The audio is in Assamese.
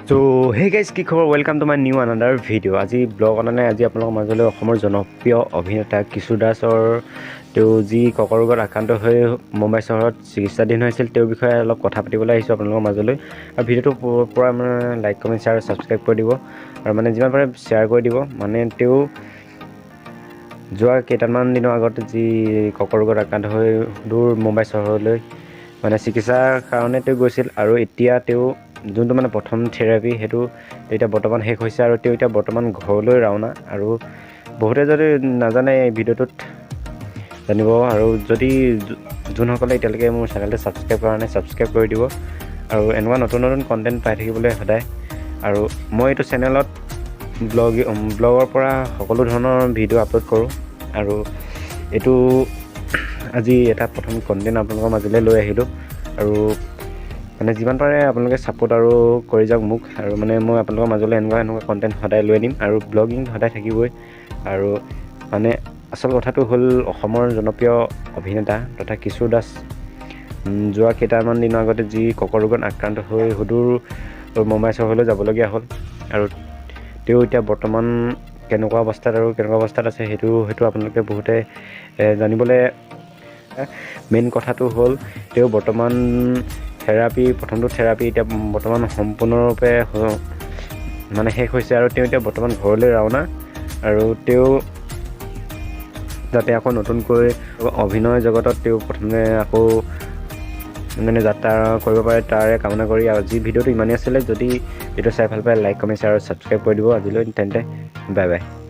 চ' হে গাইজ, কি খবৰ? Welcome to my new another video. আজি ব্লগ অনা নাই। আজি আপোনালোকৰ মাজলৈ অসমৰ জনপ্ৰিয় অভিনেতা কিশোৰ দাসৰ, তেওঁ যি কৰ্কট ৰোগত আক্ৰান্ত হৈ মুম্বাই চহৰত চিকিৎসাধীন হৈছিল, তেওঁৰ বিষয়ে অলপ কথা পাতিবলৈ আহিছোঁ আপোনালোকৰ মাজলৈ। আৰু ভিডিঅ'টো পৰা মানে লাইক, কমেণ্ট, শ্বেয়াৰ, ছাবস্ক্ৰাইব কৰি দিব আৰু মানে যিমান পাৰে শ্বেয়াৰ কৰি দিব। মানে তেওঁ যোৱা কেইটামান দিনৰ আগত যি কৰ্কট ৰোগত আক্ৰান্ত হৈ দূৰ মুম্বাই চহৰলৈ মানে চিকিৎসাৰ কাৰণে তেওঁ গৈছিল আৰু এতিয়া তেওঁ যোনটো মানে প্ৰথম থেৰাপি, সেইটো এতিয়া বৰ্তমান শেষ হৈছে আৰু তেওঁ এতিয়া বৰ্তমান ঘৰলৈ ৰাওনা। আৰু বহুতে যদি নাজানে, এই ভিডিঅ'টোত জানিব। আৰু যদি যোনসকলে এতিয়ালৈকে মোৰ চেনেলটো ছাবস্ক্ৰাইব কৰা নাই, ছাবস্ক্ৰাইব কৰি দিব আৰু এনেকুৱা নতুন নতুন কণ্টেণ্ট পাই থাকিবলৈ সদায়। আৰু মই এইটো চেনেলত ব্লগৰ পৰা সকলো ধৰণৰ ভিডিঅ' আপলোড কৰোঁ আৰু এইটো আজি এটা প্ৰথম কণ্টেণ্ট আপোনালোকৰ মাজলৈ লৈ আহিলোঁ। আৰু মানে যিমান পাৰে আপোনালোকে ছাপোৰ্ট আৰু কৰি যাওক মোক আৰু মানে মই আপোনালোকৰ মাজলৈ এনেকুৱা এনেকুৱা কণ্টেণ্ট সদায় লৈ আনিম আৰু ব্লগিং সদায় থাকিবই। আৰু মানে আচল কথাটো হ'ল, অসমৰ জনপ্ৰিয় অভিনেতা তথা কিশোৰ দাস যোৱা কেইটামান দিনৰ আগতে যি কৰ্কট ৰোগত আক্ৰান্ত হৈ সুদূৰ মুম্বাই চহৰলৈ যাবলগীয়া হ'ল আৰু তেওঁ এতিয়া বৰ্তমান কেনেকুৱা অৱস্থাত আৰু কেনেকুৱা অৱস্থাত আছে, সেইটো আপোনালোকে বহুতে জানিবলৈ। মেইন কথাটো হ'ল, তেওঁ বৰ্তমান থেৰাপি, প্ৰথমটো থেৰাপি এতিয়া বৰ্তমান সম্পূৰ্ণৰূপে মানে শেষ হৈছে আৰু তেওঁ এতিয়া বৰ্তমান ঘৰলৈ ৰাওনা। আৰু তেওঁ যাতে আকৌ নতুনকৈ অভিনয় জগতত তেওঁ প্ৰথমে আকৌ মানে যাত্ৰা কৰিব পাৰে, তাৰে কামনা কৰি আজি ভিডিঅ'টো ইমানেই আছিলে। যদি ভিডিঅ' চাই ভাল পায়, লাইক, কমেণ্ট, শ্বেয়াৰ আৰু ছাবস্ক্ৰাইব কৰি দিব। আজিলৈ তেন্তে বাই বাই।